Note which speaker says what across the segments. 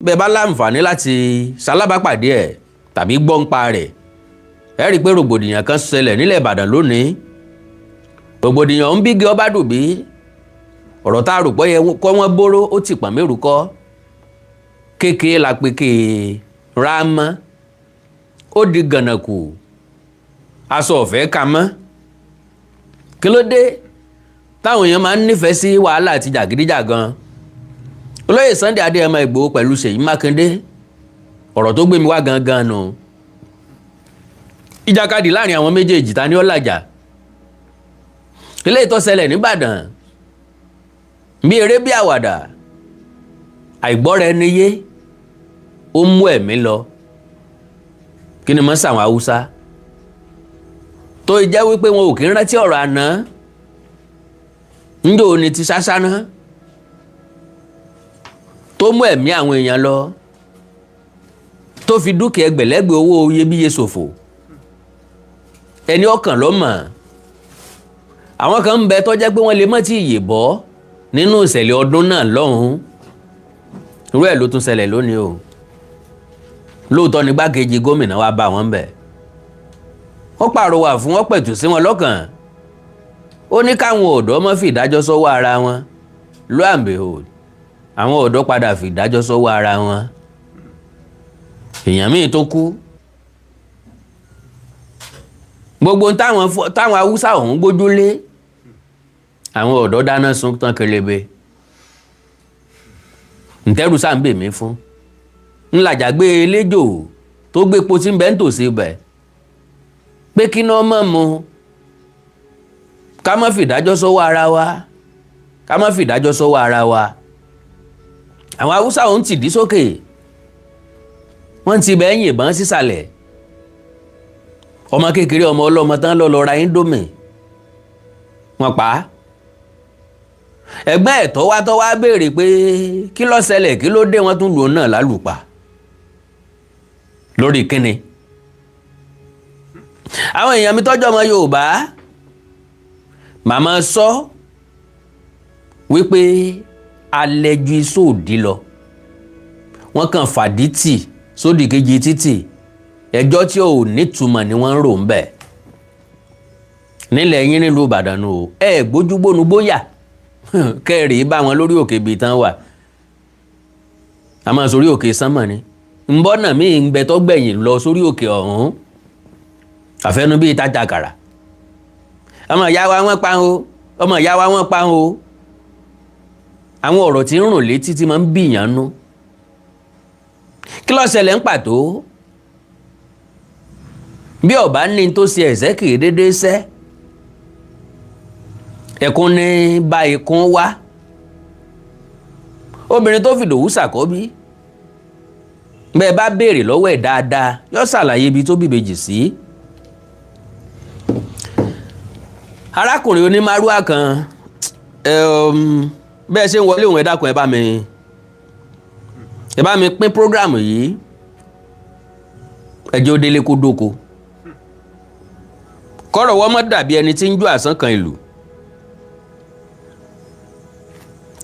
Speaker 1: Bẹ́ẹ̀ bá láǹfààní láti ṣalábàápàdé ẹ̀ tàbí gbọ́ ń pa rẹ̀, ẹ rí i pé rògbòdìyàn kan ṣẹlẹ̀ nílẹ̀ Ìbàdàn lónìí. Rògbòdìyàn ń bígi ọba dùbí. Ọ̀rọ̀ tá a rò pé kọ́ wọ́n bóró ó ti pọ̀n mẹ́rù kọ́ kékeré la pé ké rámọ́ ó di gànàkù, aṣọ ọ̀fẹ́ ka mọ́. Kí ló dé táwọn èèyàn máa ń nífẹ̀ẹ́ sí wàhálà àti jàgídíjàgan? Olóyè Sunday Adéyẹmọ Ìgbòho pẹ̀lú Ṣèyí Mákindé, ọ̀rọ̀ tó gbé mi wá gangan nù. Ìjàkadì láàrin àwọn méjèèjì, ta ni ó làjà? Eléyìí tó ṣẹlẹ̀ nìbàdàn bí eré bí àwàdà, àìgbọ́ra ẹni yé ó mú ẹ̀mí lọ. Kí ni mọ́ sàwọn Haúsá tó jẹ́ wípé wọn ò kí ń rántí ọ̀rọ̀ àná? Ńjọ́ ni ti ṣáṣáná tó mú ẹ̀mí àwọn èèyàn lọ, tó fi dúkìá ẹgbẹ̀lẹ́gbẹ̀ owó iyebíye ṣòfò. Ẹni ọkàn ló mọ̀. Àwọn kan ń bẹ tó jẹ́ pé wọ́n lè mọ́ tí ìyè bọ́ nínú ìṣẹ̀lẹ̀ ọdún náà lọ́hùn-ún. Irú ẹ̀ ló tún ṣẹlẹ̀ lónìí o. Lóòótọ́ ni gbákejì gómìnà wa bá wọn bẹ̀, ó pàrọwà fún wọn, pẹ̀tù sí wọn lọ́kàn, ó ní káwọn ọ̀dọ́ má fi ìdájọ́ sọ́wọ́ ara wọn. Lo and behold, àwọn ọ̀dọ́ padà fi ìdájọ́ sọ́wọ́ ara wọn. Èèyàn míì tó kú. Gbogbo táwọn Haúsá ọ̀hún gbójúlé, àwọn ọ̀dọ́ dáná sun tán kelebe. Ntẹ́rù sáà ń bè mí fún ńlàjà gbé eléjò tó gbé epo tí ń bẹ ń tòsí ibẹ̀ pé kí náà mọ̀ mu, ká má fìdájọ́ sọ́wọ́ ara wa, ká má fìdájọ́ sọ́wọ́ ara wa. Àwọn Haúsá ọ̀hún ti dí sókè, wọ́n ti bẹ́ẹ̀ yìnbọn sísàlẹ̀. Ọmọ kékeré, ọmọ ọlọ́mọ tán lọ lọ ra Indomie, wọ́n pa á. Ẹ̀gbọ́n ẹ̀ tó wá tó wá béèrè pé kí ló ṣẹlẹ̀, kí ló dé, wọ́n tún lù ú náà lálùpà lórí kíni. Àwọn èèyàn mi tọ́jú ọmọ Yorùbá, màmá sọ wípé alẹ́ ju iṣó òdì lọ, wọ́n kàn fàdítì sódì kejì títì. Ẹjọ́ tí ò nítumọ̀ ni wọ́n ń rò ń bẹ̀ nílẹ̀ yín nílùú Ìbàdàn o. Ẹ gbójúgbónu bóyá kẹrì bá wọn lórí òkè ibi tán wà, a máa sórí òkè sánmọ̀ ni nbọ́nà míì ń bẹ tó gbẹ̀yìn lọ sórí òkè ọ̀hún, àfẹnú bíi tájà kàrà. Ọmọ ìyá wa wọ́n pa o, ọmọ ìyá wa wọ́n pa o. Àwọn ọ̀rọ̀ tí ń rùn létí tí máa ń bìyàn nú. Kí ló ṣẹlẹ̀ ń pàtó? Bí ọba ní tó ṣe ẹ̀sẹ̀ kì í dédé sẹ́, ẹkún ní bá ikún wá. Obìnrin tó fìdòwú ṣàkọ́bí, bẹ́ẹ̀ bá béèrè lọ́wọ́ ẹ̀ dáadáa, yóò ṣàlàyé ibi tó bìbejì sí. Arákùnrin onímárúwá kan, bẹ́ẹ̀ ṣe ń wọlé òun, ẹ dákun, ẹ bá mi pín program yìí, ẹ jẹ́ ó délé kó dóko, kọ́rọ̀ wọ́n mọ́ dàbí ẹni tí ń jó àsán kan ìlú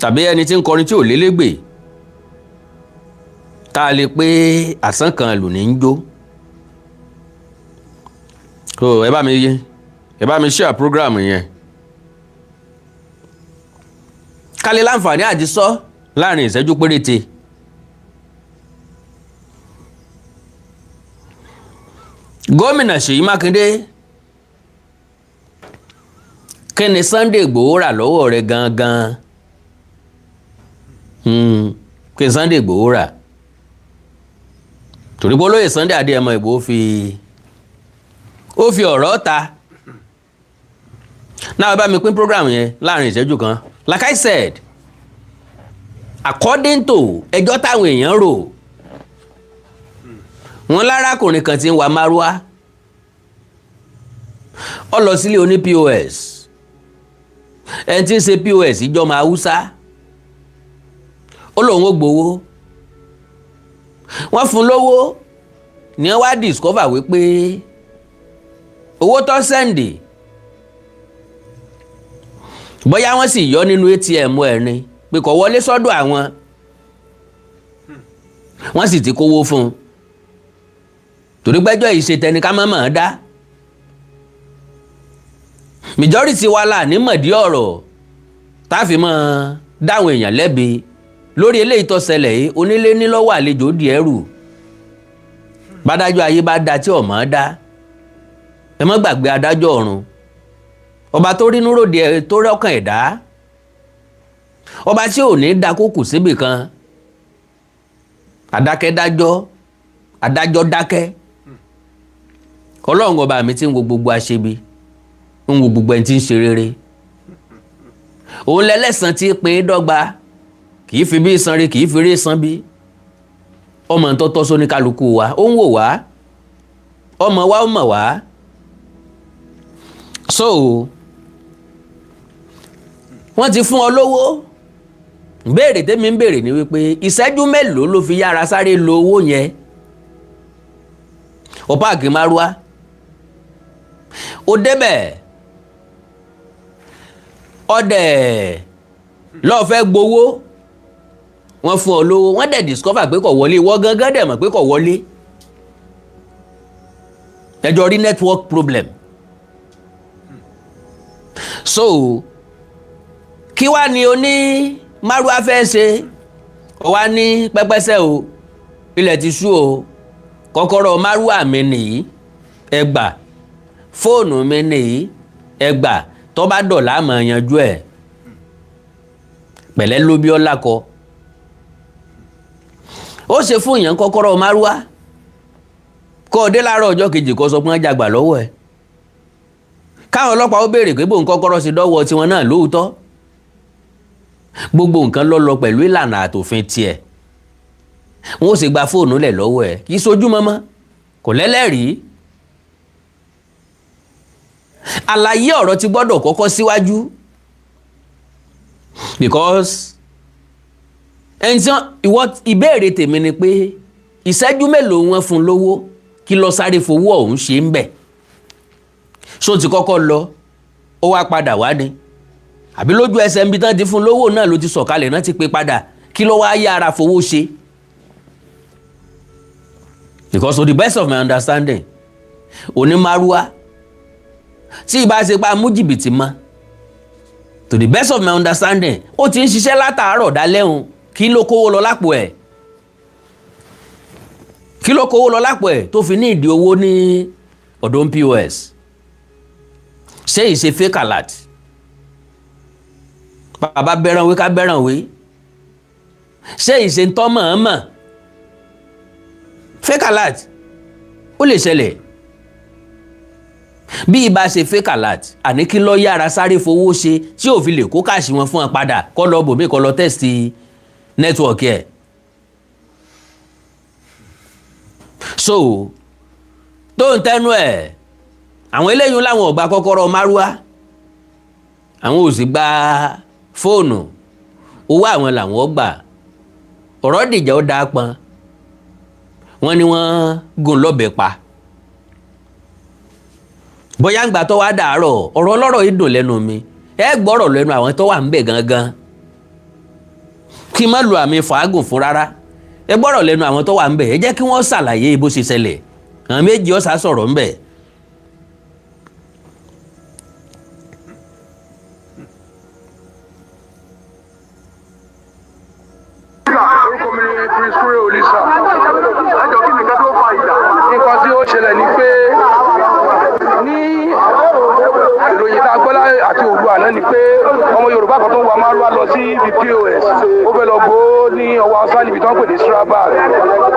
Speaker 1: tàbí ẹni tí ń kọrin tí ò lélégbè, tá a lè pé àsán kan ìlú ní ń jó. So ẹ bá mi share program yẹn ká lè láǹfààní àti sọ láàrin ìṣẹ́jú péréte. Gómìnà Ṣèyí Mákindé, kí ni Sunday Ìgbòho rà lọ́wọ́ rẹ̀ gangan? Kí ni Sunday Ìgbòho rà? Torí pé olóyè Sunday Adéyẹmọ Ìgbòho fi ọ̀rọ̀ ta náà. Bá mi pín program yẹn láàrin ìṣẹ́jú kan. Like I said, according to ẹjọ́ táwọn èèyàn rò, wọ́n lárákùnrin kan tí ń wa márúwá, ó lọ sílé oní POS. Ẹni tí ń ṣe POS ìjọba Haúsá, ó lóun ó gbowó, wọ́n fún lówó ní wọ́n wá discover wípé owó tó send, bóyá wọ́n sì yọ nínú ATM ẹ̀ ni, pé kò wọlé sọ́dọ̀ àwọn. Wọ́n sì ti kówó fún un torí gbẹ́jọ́ yìí ṣe tẹni ká má mọ̀ ọ́n dá. Majority wa là ní mọ̀dí ọ̀rọ̀ tá a fi mọ́ dáwọn èèyàn lẹ́bi lórí eléyìí tó ṣẹlẹ̀ yìí. Onílé ní lọ́wọ́, àlejò di ẹrù. Bádájọ́ ayé bá da tí ọ̀mọ́ dá, ẹ má gbàgbé adájọ́ ọ̀run, ọba tó rínú ròde ẹ, tó rọ́kàn ẹ̀dá, ọba tí ò ní da kókù síbì kan. Adákẹ́dájọ́, adájọ́ dákẹ́. Ọlọ́run ọba mi tí ń wo gbogbo aṣebi, ń wo gbogbo ẹni tí ń ṣe rere, òun lẹ́lẹ́sàn tí pín dọ́gba, kì í fi bí sanre, kì í fi rí san bí. Ọmọ tó tọ́ sóní kálukú wa, ó ń wò wá, ọmọ wa, ó mọ̀ wá. So wọ́n ti fún ọ lówó. Béèrè tèmi ń béèrè ni wípé, ìṣẹ́jú mélòó ló fi yára sáré lo owó yẹn? Ó park márúwá, ó débẹ̀, ọdẹ lọ́ọ́ fẹ́ gbowó, wọ́n fún ọ lówó, wọ́n dẹ̀ discover pé kò wọlé. Wọ́n gangan dẹ̀ mọ̀ pé kò wọlé. Ẹjọ́ rí network problem. So kí wàá ní oní márúwá fẹ́ ṣe? Ó wá ní pẹ́pẹ́sẹ́ o, ilẹ̀ ti ṣú o, kọ́kọ́rọ́ márúwá mi nìyí, ẹ gbà, fóònù mi nìyí, ẹ gbà, tó bá dọ̀là mọ̀ yanjú ẹ̀. Pẹ̀lẹ́ ló bí ọ́ lákọ. Ó ṣe fún èèyàn kọ́kọ́rọ́ márúwá, kó o dé láàárọ̀ ọjọ́ kejì, kó sọ pé wọ́n jagbà lọ́wọ́ ẹ̀, káwọn ọlọ́pàá ó béèrè pé bóun kọ́kọ́rọ́ sí dọ́wọ́ tiwọn náà. Lóòótọ́, gbogbo nǹkan ló lọ pẹ̀lú ìlànà àtòfin tiẹ̀. Wọ́n ó sì gba fóònù lẹ̀ lọ́wọ́ ẹ̀, kì í sojú mọ́mọ́, kò lẹ́lẹ́rìí. Àlàyé ọ̀rọ̀ ti gbọ́dọ̀ kọ́kọ́ síwájú, because ẹni tí ìwọ ìbéèrè tèmi ni pé, ìṣẹ́jú mélòó wọn fún lówó? Kí lọ sáré fowó ọ̀hún ṣe ń bẹ̀? Ṣó ti kọ́kọ́ lọ, ó wá padà wá ni, àbí lójú ẹsẹ̀ níbi tán ti fún lówó náà ló ti sọ̀kalẹ̀ náà ti pé padà? Kí ló wá yára fowó ṣe? Because to the best of my understanding, onímàrúwá tí ìbá ṣe pa mú jìbìtì mọ́, to the best of my understanding, ó ti ń ṣiṣẹ́ látàárọ̀ dálẹ́hùn. Kí ló kówó lọ lápò ẹ̀? Kí ló kówó lọ lápò ẹ̀ tó fi ní ìdí owó ní ọ̀dọ̀ POS? Ṣé ìṣe fake alert? Bàbá bẹ́ràn wí, ká bẹ́ràn wí. Ṣé ìṣe ń tọ́ mọ̀ọ́mọ̀? Fake alert ó lè ṣẹlẹ̀. Bí ibà ṣe fake alert, àní kí lọ́ọ́ yára sáré fowó ṣe tí ò fi lè kó cash wọn fún wọn padà, kọ́ lọ bòmí, kọ́ lọ test network ẹ̀? So tó ń tẹnu ẹ̀, àwọn eléyìí làwọn ò gba kọ́kọ́rọ́ márúwá, àwọn ò sì gba fóònù, owó àwọn làwọn gbà. Ọ̀rọ̀ dìjà, ó dáa pọn. Wọ́n ní wọ́n gún lọ́bẹ̀ pa. Bóyá ń gbà tó wá dàárọ̀, ọ̀rọ̀ ọlọ́rọ̀ yìí dùn lẹ́nu mi. Ẹ gbọ́rọ̀ lẹ́nu àwọn tó wà ń bẹ̀ gangan, kí n má lu àmì fàágùn fún rárá. Ẹ gbọ́rọ̀ lẹ́nu àwọn tó wà ń bẹ̀, ẹ jẹ́ kí wọ́n ṣàlàyé bó ṣe ṣẹlẹ̀. Àwọn méjì ọ̀sà sọ̀rọ̀ ń bẹ̀.
Speaker 2: Orúkọ mi ni Prince Kure Olisa. Ẹjọ, kí nìkan tó fa ìjà? Nǹkan tí ó ṣẹlẹ̀ ni pé, ní ìròyìn tá a gbọ́ àti òru àná ni pé ọmọ Yorùbá kan tó ń wa márúwá lọ sí ibi POS, ó fẹ́ lọ gbó ní ọwọ́ Haúsá níbi tó ń pè ní Strabag.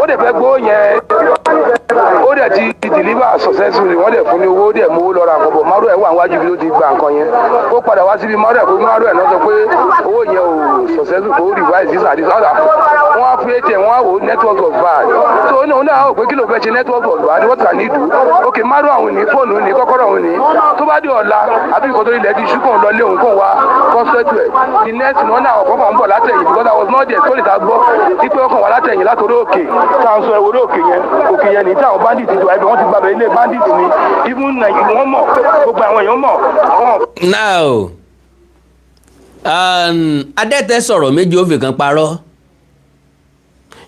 Speaker 2: Ó dẹ̀ fẹ́ gbó yẹn, ó dẹ̀ ti deliver successfully, wọ́n dẹ̀ fún ní owó, ó dẹ̀ mú owó lọ ra nǹkan bọ̀. Márùn ẹ̀ wà níwájú ibi tó ti gba nǹkan yẹn. Ó padà wá síbi márùn ẹ̀ pé márùn ẹ̀ náà sọ pé owó yẹn ò successful, kò revise this and this other. Wọ́n á fi ATM, wọ́n á wò ó, network was bad. So ó ní òun náà á wò pé kí ló fẹ́ ṣe, network was bad, what can he do? Ok, márùn àwọn ní fóònù ní kọ́kọ́rọ́ òun ní tó bá dé ọ̀la àbí nǹkan tó ilẹ̀ ti ṣú, kóun lọ lé òun, kóun wá kọ́sẹ́tù ẹ̀. The next one náà, ọ̀kan kan ń bọ̀ látẹ̀yìn, because I was not there. Tó lè ta gbọ́ wípé ọkàn wà látẹ̀yìn látòrí òkè tá à ń sọ ẹ̀, orí òkè yẹn, òkè yẹn ní tí àwọn bandit ti wà ibẹ̀, wọ́n ti gbàgbé ilé bandit ni. Even wọ́n mọ̀, gbogbo àwọn èèyàn mọ̀ àwọn.
Speaker 1: Now adẹ́tẹ̀ sọ̀rọ̀ méjì, ó fi kan parọ́.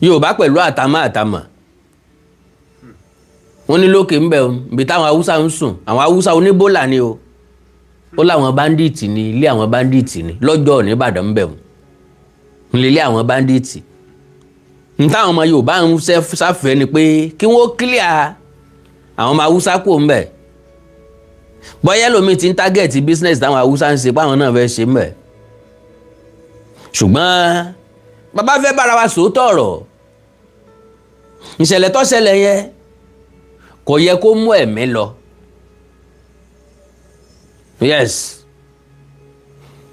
Speaker 1: Yorùbá pẹ̀lú àtàmọ́ àtàmọ́, wọ́n ní lókè ńbẹ o, ibi táwọn Haúsá ń sùn, àwọn Haúsá oníbólà ni o. Ó láwọn bandit ní ilé, àwọn bandit ní lọ́jọ́ nìbàdàn ńbẹ o, nílé àwọn bandit. Ní táwọn ọmọ Yorùbá ń sáfẹ́ ni pé kí wọ́n clear àwọn ọmọ Haúsá kò ńbẹ. Bọ́yá lómi ti ń target business táwọn Haúsá ń ṣe, páwọn náà fẹ́ ṣe ńbẹ. Ṣùgbọ́n bàbá fẹ́ bára wa sòótọ́ ọ̀rọ̀, ìṣẹ̀lẹ̀ tó ṣẹlẹ̀ yẹn kò yẹ kó mú ẹ̀mí lọ. Yes,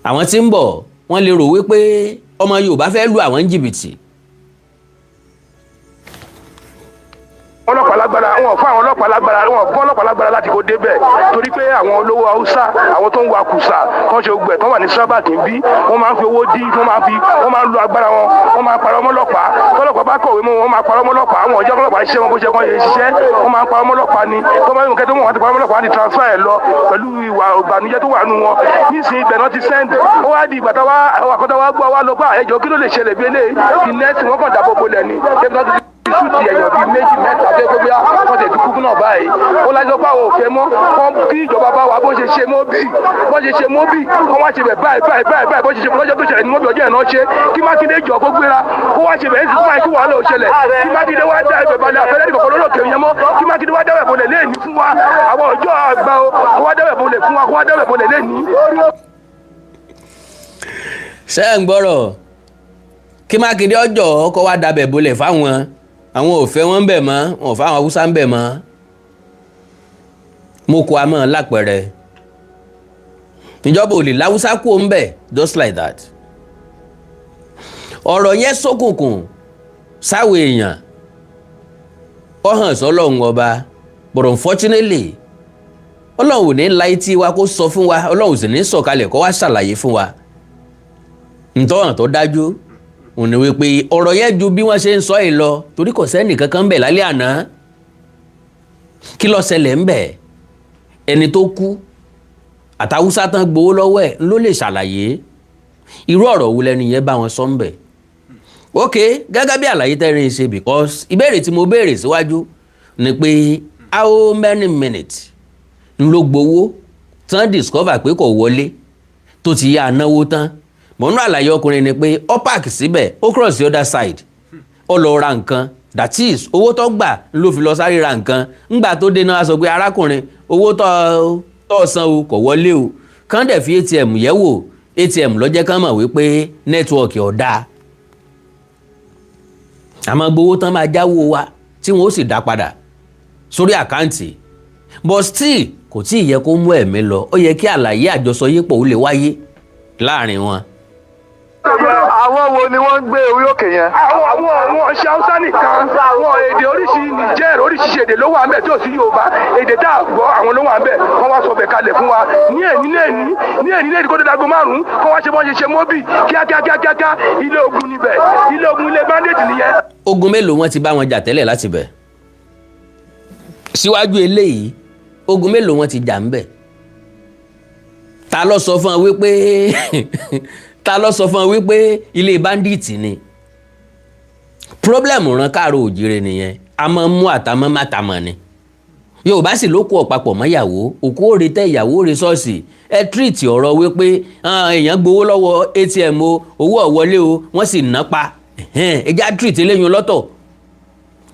Speaker 1: àwọn tí ń bọ̀, wọ́n lè rò wípé ọmọ Yorùbá fẹ́ lu àwọn ní jìbìtì.
Speaker 2: Ọlọ́pàá lágbára, wọn fún àwọn ọlọ́pàá lágbára, wọn fún ọlọ́pàá lágbára láti kó débẹ̀, torí pé àwọn olówó Haúsá, àwọn tó ń wa kùsà tó ń ṣe gbẹ tó wà ní sábàkì ń bí, wọ́n máa ń fi owó dí, wọ́n máa ń lo agbára wọn, wọ́n máa ń parọ́ mọ́lọ́pàá. Tọ́lọ́pàá bá kọ̀wé mọ́, wọ́n máa parọ́ mọ́lọ́pàá. Àwọn ọjọ́ ọlọ́pàá ṣiṣẹ́ wọn bó ṣe kọ́ ṣe ṣiṣẹ́, wọ́n máa ń parọ́ mọ́lọ́pàá ni. Tó bá yóò kẹ́ tó wọ́n ti parọ́ mọ́lọ́pàá ní transfer ẹ̀ lọ pẹ̀lú ìwà ìbànújẹ́ tó wà nù wọn nísìnyí. Ibẹ̀ náà ti send. Ó wá di ìgbà táwa àwọn àkọ́tà wa gbọ́ wa lọ bá ẹjọ́, kí ló lè ṣẹlẹ̀ bí eléyìí? The next, wọ́n kàn dàbò bolẹ̀ ni shoot èèyàn bíi méjì, mẹ́ta tó gbé wọ́n tẹ̀ ti kú náà báyìí. Ó lájọ́ pé àwọn ò fẹ́ mọ́ kọ́ kí ìjọba bá wa bó ṣe ṣe mọ́ bí, bó ṣe ṣe mọ́ bí, kọ́ wá ṣe bẹ̀ báyìí báyìí báyìí báyìí, bó ṣe ṣe lọ́jọ́ tó ṣẹlẹ̀ ní mọ́bí ọjọ́ ẹ̀ náà ṣe. Kí Mákindé jọ kó gbéra kó wá ṣe bẹ̀ ẹ́ sì fún àìkú wàhálà òṣẹlẹ̀. Kí Mákindé wá dá ibẹ̀ balẹ̀, àfẹ́lẹ́ nìkan lọ́lọ́kẹ́ yẹn mọ́. Kí Mákindé wá dábẹ̀ bolẹ̀ léèní fún wa, àwọn ọjọ́ àgbà o, kó wá dábẹ̀ bolẹ̀ fún wa, kó wá dábẹ̀ bolẹ̀ léèní.
Speaker 1: Ṣé ẹ̀ ń gbọ́rọ̀? Kí Mákindé ọjọ́ kó wá dabẹ̀ bolẹ̀ fáwọn, àwọn ò fẹ́ wọn bẹ̀ mọ́, wọn ò fẹ́ àwọn Haúsá ń bẹ̀ mọ́. Mo kó a mọ́ lápẹ̀rẹ̀, ìjọba ò lè láwùsá kú ń bẹ̀ just like that. Ọ̀rọ̀ yẹn ṣókùnkùn sáwọ èèyàn, ó hàn sọ́lọ́run Ọba, but unfortunately, Ọlọ́run ò ní la etí wa kó sọ fún wa, Ọlọ́run sì ní sọ̀kalẹ̀ kó wá ṣàlàyé fún wa. Ntọ́hàn tó dájú òun ni wípé ọ̀rọ̀ yẹn ju bí wọ́n ṣe ń sọ yìí lọ, torí kò sẹ́nì kankan ń bẹ̀ lálẹ́ àná. Kí ló ṣẹlẹ̀ ń bẹ̀? Ẹni tó kú àtàwùsá tán gbowó lọ́wọ́ ẹ̀ ló lè ṣàlàyé irú ọ̀rọ̀ wo lẹni yẹn bá wọn sọ ń bẹ̀. Ok, gẹ́gẹ́ bí àlàyé tẹ́rin ṣe, because ìbéèrè tí mo béèrè síwájú ni pé how many minutes ń ló gbowó tán discover pé kò wọlé, tó ti yá náwó tán? Mọ̀nú àlàyé ọkùnrin ni pé ó park síbẹ̀, ó cross the other side, ó lọ ra nǹkan. That is, owó tó gbà ló fi lọ sáré ra nǹkan. Ńgbà tó dé náà, a sọ pé arákùnrin, owó tó san o kò wọlé o. Kán dẹ̀ fi ATM yẹ̀ wò, ATM ló jẹ́ kán mọ̀ wípé network ò dáa. Àmọ́ gbowó tán máa jáwó wa tí wọ́n ó sì dá padà sórí account, but still kò tí ì yẹ kó mú ẹ̀mí lọ. Ó yẹ kí àlàyé àjọsọyépọ̀ ó lè wáyé láàrin wọn.
Speaker 3: Àwọn wo ni wọ́n ń gbé orí òkè yẹn?
Speaker 2: Àwọn ṣe Haúsá nìkan, àwọn èdè oríṣi Niger, oríṣiríṣi èdè ló wà ń bẹ̀ tí ò sí Yorùbá. Èdè tá a gbọ́, àwọn ló wà ń bẹ̀. Wọ́n wá sọ bẹ̀ kalẹ̀ fún wa ní èní lẹ́ni, ní èní lẹ́ni, kó tó dago 5, kó wá ṣe bọ́n ṣe ṣe mọ́bì kíákíákíákíá. Ilé ogun níbẹ̀, ilé ogun, ilé bandit nìyẹn.
Speaker 1: Ogun mélòó wọn ti bá wọn jà tẹ́lẹ̀ láti bẹ̀ síwájú eléyìí? Ogun mélòó wọn ti jà ń bẹ̀? Ta ló sọ fún ọ wípé ilé bandit ni? Problem ran káàró òjìrè nìyẹn. A máa ń mú àtàmọ́ mátàmọ́ ni. Yorùbá sì ló kó ọ̀pápọ̀ mọ́yàwó, òkú òre tẹ ìyàwó òre ṣọ́ọ̀ṣì. Ẹ treat ọ̀rọ̀ wípé èèyàn gbowó lọ́wọ́ ATM o, owó ọ̀wọ́lé o, wọ́n sì ná pa, ẹ já treat eléyìí lọ́tọ̀.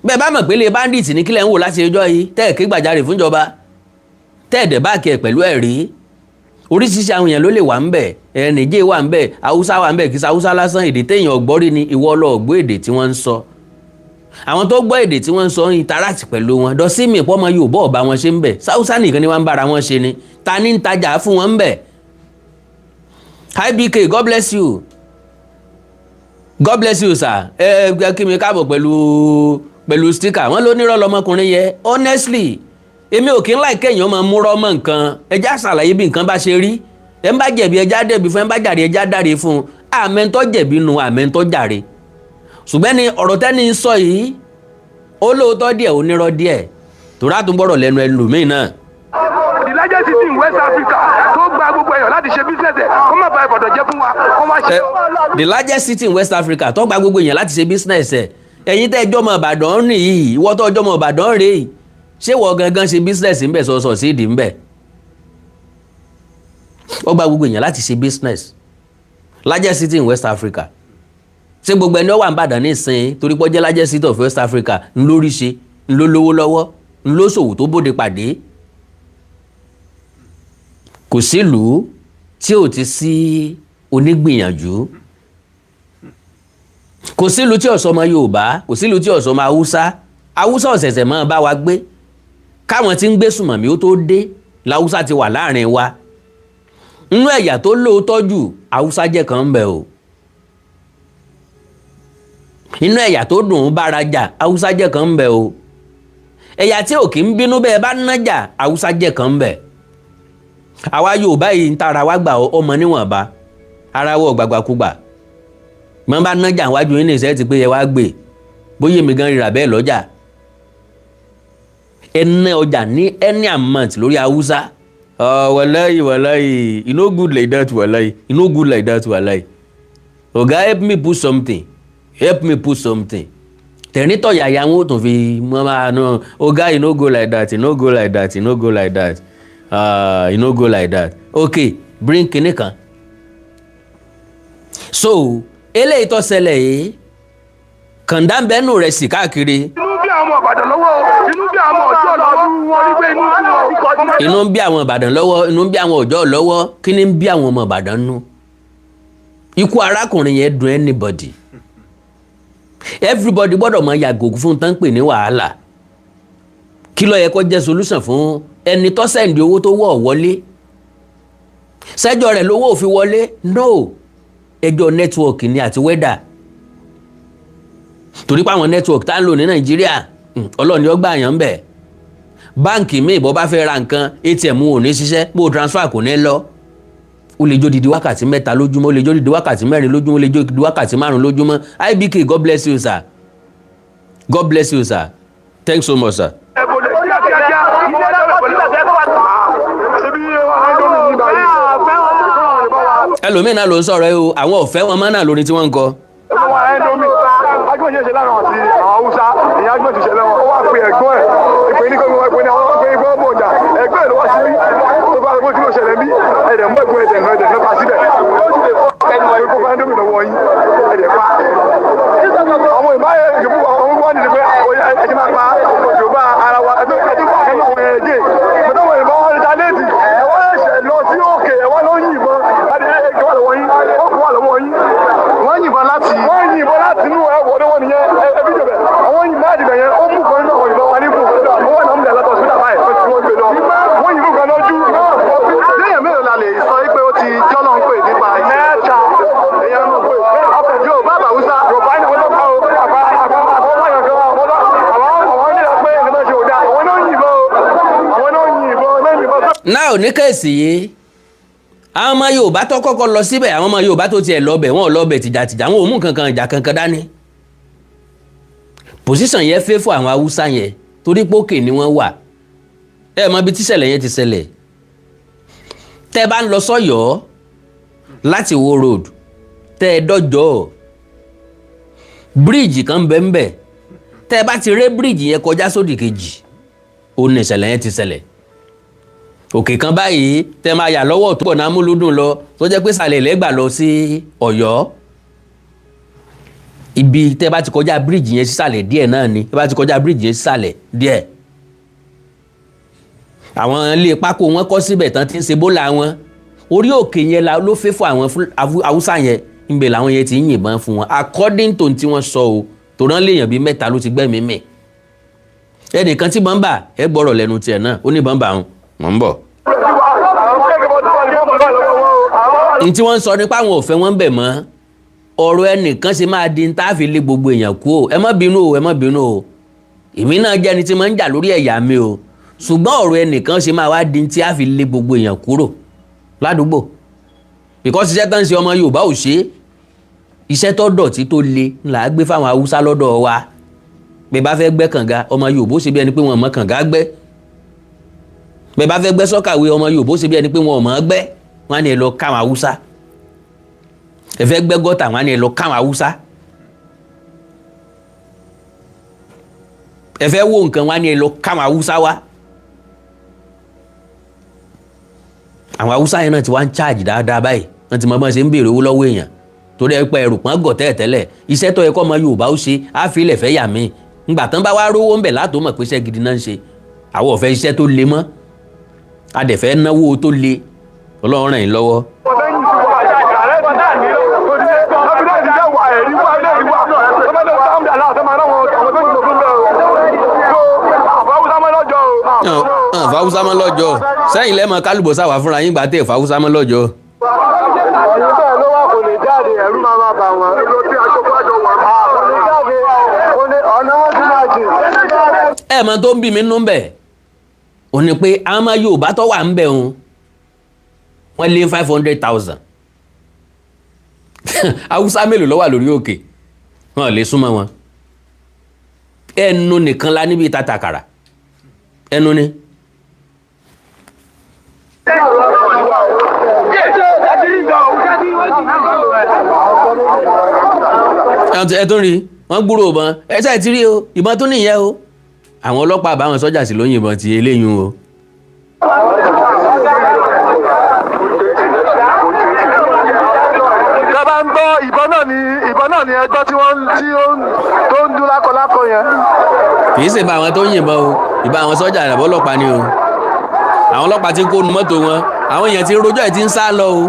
Speaker 1: Bẹ́ẹ̀ bá mọ̀ pé ilé bandit ní, kílẹ̀ ń wò láti ẹjọ́ yìí tẹ́ ẹ̀ ké gbàjarè fúnjọba, tẹ́ ẹ̀ dẹ̀ back ẹ̀ pẹ̀lú ẹ̀rí? Oríṣiríṣi àwọn èèyàn ló lè wà ń bẹ̀. Ẹ̀ Nìjẹ́ wà ń bẹ̀, Haúsá wà ń bẹ̀, kìí ṣe Haúsá lásán. Èdè téèyàn ọ̀gbọ́rí ni ìwọ lọ gbọ́ èdè tí wọ́n ń sọ. Àwọn tó gbọ́ èdè tí wọ́n ń sọ ń interact pẹ̀lú wọn. Dọ́símì pọ́mọ Yorùbá ọ̀bá wọn ṣe ń bẹ̀, sáúsá nìkan ni wọ́n ń bára wọn ṣe ni. Ta ní ń tajà fún wọn ń bẹ̀? Hi BK, God bless you, God bless you, sir. Ẹ ẹ kí mi káàbọ̀ pẹ̀lú sticker. Wọ́n ló nírọ̀ lọmọkùnrin yẹn. Honestly, èmi ò kí ń láì kéèyàn máa múrọ́ mọ́ nǹkan. Ẹjá ṣàlàyé bí nǹkan bá ṣe rí. Ẹ ń bá jẹ̀bi, ẹjá dẹ̀bi fún. Ẹ ń bá jàre, ẹjá dáre fún un. Àmẹ́ńtọ́ jẹ̀bi nu, àmẹ́ńtọ́ jàre. Ṣùgbọ́n ni ọ̀rọ̀ tẹ́ni ń sọ yìí, ó lóòótọ́ díẹ̀, ó nírọ́ díẹ̀, torí àtúngbọ̀rọ̀ lẹ́nu ẹlòmíì náà.
Speaker 2: The largest city in West Africa tó gba gbogbo èèyàn láti ṣe business ẹ̀, kó má ba Ìbàdàn jẹ́ fún wa, kó má ṣe.
Speaker 1: The largest city in West Africa tó gba gbogbo èèyàn láti ṣe business ẹ̀. Ẹ̀yin tẹ́ ẹjọ́ mọ̀ Ìbàdàn nìyí, ìwọ tó ọjọ́ mọ̀ Ìbàdàn rèé, ṣé wọ́n gangan ṣe business ńbẹ̀ sọ̀sọ̀ sí ìdí ńbẹ̀? Ó gba gbogbo èèyàn láti ṣe business. Largest city in West Africa, ṣé gbogbo ẹni ó wà ń Ìbàdàn nísìnyí torí pé ó jẹ́ largest city of West Africa ńlórí ṣe ńló lówó lọ́wọ́, ńló ṣòwò tó bóde pàdé? Kò sílùú tí ò ti sí onígbìyànjú, kò sílùú tí ọ̀sọ́ ọmọ Yorùbá, kò sílùú tí ọ̀sọ́ ọmọ Haúsá. Haúsá ọ̀sẹ̀sẹ̀ máa bá wa gbé. Káwọn tí ń gbé sùmọ̀mí ó tó dé làwúsá ti wà láàrin wa. Nínú ẹ̀yà tó lóòótọ́ jù, Haúsá jẹ́ kan ń bẹ o. Nínú ẹ̀yà tó dùn ún bára jà, Haúsá jẹ́ kan ń bẹ o. Ẹ̀yà tí ò kí ń bínú bẹ́ẹ̀ bá nájà, Haúsá jẹ́ kan ń bẹ. Àwa Yorùbá yìí ń tara wá gbà ọmọ níwọ̀nba, ara wọ̀ gbàgbàkúgbà. Mọ́ bá nájà wájú yín ní ìṣẹ́ ti pé ẹ wá gbé bóyá èmi gan rírà bẹ́ẹ̀ lọ́jà. Ẹ ná ọjà ní any amount lórí Haúsá. Wàláyì, wàláyì, e no good like that. Wàláyì, e no good like that. Wàláyì, oga, help me put something, help me put something. Tẹ̀rín tọ̀yàyà wọn ò tún fi mọ́ máa nù. Oga, e no go like that, e no go like that, e no go like that, e no go like that. Okay, bring kinní kan. So eléyìí tó ṣẹlẹ̀ yìí, kàńdá ń bẹ́nu rẹ̀ sì káàkiri.
Speaker 2: Inú bí àwọn Ìbàdàn lọ́wọ́, inú bí àwọn ọjọ́ lọ́wọ́, wọ́n rí pé inú bí wọn.
Speaker 1: Inú ń bí àwọn Ìbàdàn lọ́wọ́, inú ń bí àwọn ọjọ́ lọ́wọ́. Kí ni ń bí àwọn ọmọ Ìbàdàn nú? Ikú arákùnrin yẹn dùn anybody, everybody gbọ́dọ̀ mọ yàgò fún tán pè ní wàhálà. Kí ló yẹ kó jẹ́ solution fún ẹni tó send owó tó wọ̀ wọlé? Sẹ́jọ́ rẹ̀ lówó ò fi wọlé? No, ẹjọ́ network ni àti weather, torí pé àwọn network tá ń lò ní Nàìjíríà, Ọlọ́run ni ó gbà yàn ń bẹ̀. Báǹkì míì, bó bá fẹ́ ra nǹkan, ATM ò ní ṣiṣẹ́, bó transfer kò ní lọ. Ó lè jó didi wákàtí 3 lójúmọ́, ó lè jó didi wákàtí 4 lójúmọ́, ó lè jó didi wákàtí 5 lójúmọ́. IBK, God bless you, sir. God bless you, sir. Thanks so much, sir.
Speaker 2: Ẹ bọ̀dẹ̀ kíákíá ilé ẹjọ́ pẹ̀lú ṣebí ẹjọ́ mi báyìí.
Speaker 1: Ẹlòmíín náà ló ń sọ̀rọ̀ ẹ o. Àwọn ọ̀fẹ́ wọn máa náà lórí tí wọ́n ń kọ.
Speaker 2: Àwọn ẹ̀ńdọ́mì agbọ́n ṣe lára àti àwọn Haúsá ìyá agbọ́n ti ṣẹlẹ̀ wọn. Ó wá pe ẹ̀gbọ́n ẹ̀, ìpè ní kọ́kọ́, ìpè ní àwọn ìpè ní kọ́kọ́ bọ̀jà. Ẹ̀gbọ́n ẹ̀ ló wá sí bí tó bá gbé. Kí ló ṣẹlẹ̀ bí? Ẹ̀dẹ̀ mú ẹ̀gbọ́n, ẹ̀dẹ̀ náà, ẹ̀dẹ̀ náà pa síbẹ̀. Ó kó ẹ̀ńdọ́mì lọ́wọ́ yín, ẹ̀dẹ̀ pa àwọn ìbáyé ìjọba. Àwọn wọn nìyẹn pé ẹ ti máa pa Yorùbá ara wa. Ẹ̀dẹ̀ àwọn ẹ̀dẹ̀ pẹ̀lú ìbọn wọn ta léèdì ẹ̀ wọ́n ṣẹ̀ lọ sí òkè ẹ̀ wọ́n ló yìnbọn. Ẹ̀ wà lọ́wọ́ yín, ó kó wà lọ́wọ́ yín.
Speaker 3: Wọ́n yìnbọn láti.
Speaker 2: Wọ́n yìnbọn láti inú ẹ̀ wọ́n wọ́n nìyẹn. Ẹ fídíò bẹ̀ àwọn yìnbọn láti bẹ̀ yẹn. Ó mú kan nínú àwọn ìbọn wa nípò. Ó wà náà múlẹ̀ látọ̀ síta báyìí tí wọ́n gbé lọ. Wọ́n yìnbọn kan lójú.
Speaker 3: Léèyàn mélòó la lè sọ pé ó ti jọ́lọ́ ń pè nípa
Speaker 2: Mẹ́ta.
Speaker 3: Èèyàn Yorùbá àbàwùsá?
Speaker 2: Yorùbá ní wọ́n tó pa o. Àbá àbá àbá wọ́n yàn kan àwọn ní pé nǹkan tó ṣe ò dáa. Àwọn náà yìnbọn o, àwọn náà yìnbọn náà yìnbọn.
Speaker 1: Náà ò ní case yìí, àwọn ọmọ Yorùbá tó kọ́kọ́ lọ síbẹ̀, àwọn ọmọ Yorùbá tó tiẹ̀ lọ bẹ̀, wọ́n ò lọ bẹ̀ tìjàtìjà, wọn ò mú kankan ìjà kankan dání. Position yẹn fẹ́ fún àwọn Haúsá yẹn torí pé òkè ni wọ́n wà. Ẹ mọ ibi tíṣẹ̀lẹ̀ yẹn ti ṣẹlẹ̀. Tẹ́ bá ń lọ sọ́yọ́ láti Ìwó Road, tẹ́ ẹ dọ́jọ́ bíríìjì kan bẹ́ẹ̀ ń bẹ̀, tẹ́ ẹ bá ti ré bíríìjì yẹn kọjá sódì kejì, ó ní ìṣẹ̀lẹ̀ yẹn ti ṣẹlẹ̀. Òkè kan báyìí tẹ́ máa yà lọ́wọ́ tó pọ̀ náà múlùdùn lọ, tó jẹ́ pé sàlẹ̀ lẹ́gbà lọ sí Ọ̀yọ́. Ibi tẹ́ bá ti kọjá bíríìjì yẹn sísàlẹ̀ díẹ̀ náà ni. Tẹ́ bá ti kọjá bíríìjì yẹn sísàlẹ̀ díẹ̀, àwọn ilé pákó wọn kọ́ síbẹ̀ tán ti ń ṣe bólà wọn. Orí òkè yẹn la ló fẹ́ fún àwọn Haúsá yẹn. Ńbẹ̀ làwọn yẹn ti ń yìnbọn fún wọn, according to tí wọ́n sọ o. Tó rán léèyàn bíi mẹ́ta ló ti gbẹ́mìí mì. Ẹnìkan tí bọ́ńbà ẹ gbọ́rọ̀ lẹ́nu tiẹ̀ náà, ó ní bọ́ńbà ń mọ̀ ń bọ̀. N tí wọ́n ń sọ nípa àwọn òfẹ́ wọn ń bẹ̀ mọ́. Ọ̀rọ̀ ẹnìkan ṣe máa di tá a fi lé gbogbo èèyàn kú o. Ẹ má bínú o, ẹ má bínú o. Èmi náà jẹ́ ẹni tí máa ń jà lórí ẹ̀yà mi o, ṣùgbọ́n ọ̀rọ̀ ẹnìkan ṣe máa wá di tí a fi lé gbogbo èèyàn kúrò ládùúgbò? Because iṣẹ́ tó ń ṣe, ọmọ Yorùbá ò ṣe é. Iṣẹ́ tó dọ̀tí tó le là á gbé fáwọn Haúsá lọ́dọ̀ wa. Bí bá fẹ́ gbẹ́ kànga, ọmọ Yorùbá ó ṣe bí ẹni pé wọn mọ̀ kànga gbẹ́. Bí bá fẹ́ gbẹ́ soakaway, ọmọ Yorùbá ó ṣe bí ẹni pé wọn ò mọ̀ gbẹ́. Wọn á ní ẹ lọ káwọn Haúsá. Ẹ fẹ́ gbẹ́ gutter, wọn á ní ẹ lọ káwọn Haúsá. Ẹ fẹ́ wo nǹkan wá ní ẹ lọ káwọn Haúsá wá. Àwọn Haúsá yẹn náà ti wá ń charge dáadáa báyìí. Wọ́n ti mọ bọ́n ṣe ń béèrè owó lọ́wọ́ èèyàn torí ẹ pé ẹrù pọ́n gọ̀ tẹ́lẹ̀tẹ́lẹ̀. Iṣẹ́ tó yẹ kọ́ ọmọ Yorùbá ó ṣe á fi ilẹ̀ fẹ́ yà mí. Ngbà tán bá wá rówó ńbẹ̀ látò mọ̀ pé iṣẹ́ gidi náà ń ṣe. Àwọn ò fẹ́ iṣẹ́ tó le mọ́, a dẹ̀ fẹ́ náwó tó le. Ọlọ́run ràn yín lọ́wọ́. Fàwùsá mọ́ lọ́jọ́ sẹ́yìn lẹ́mọ̀ kálùbọ̀sà wà fúnra yín gbà tẹ̀ fàwùsá mọ́ lọ́jọ́.
Speaker 3: Ọ̀yìn bẹ́ẹ̀ ló wà, kò lè jáde, ẹ̀rú máa máa bà wọ́n. Kò lè jáde, kò lè ọ̀nà wọn ti máa jìn.
Speaker 1: Ẹ mọ tó ń bí mi nú bẹ̀ ò ní pé àwọn ọmọ Yorùbá tó wà ń bẹ̀ òun, wọ́n lé 500,000. Haúsá mélòó ló wà lórí òkè? Wọn lè súnmọ́ wọn. Ẹnu nìkan la níbi tàtàkàrà ẹnu ni. Ẹ tún rí wọ́n gbúrò ìbọn, ẹ ṣáà ti rí o, ìbọn tún nìyẹn o. Àwọn ọlọ́pàá àbáwọn sọ́jà sì ló yìnbọn ti eléyìí o.
Speaker 3: Tẹ́ ń gbọ́ ìbọn náà ni, ìbọn náà ni ẹgbọ́ tí wọ́n tí ó ń tó ń dún lákọlákọ yẹn.
Speaker 1: Kì í ṣe bá àwọn tó ń yìnbọn o, ìbá àwọn sọ́jà àbọ̀ ọlọ́pàá ni o. Àwọn ọlọ́pàá ti ń kó nu mọ́tò wọn, àwọn èèyàn ti ń rojọ́ ẹ̀ ti ń sá lọ o.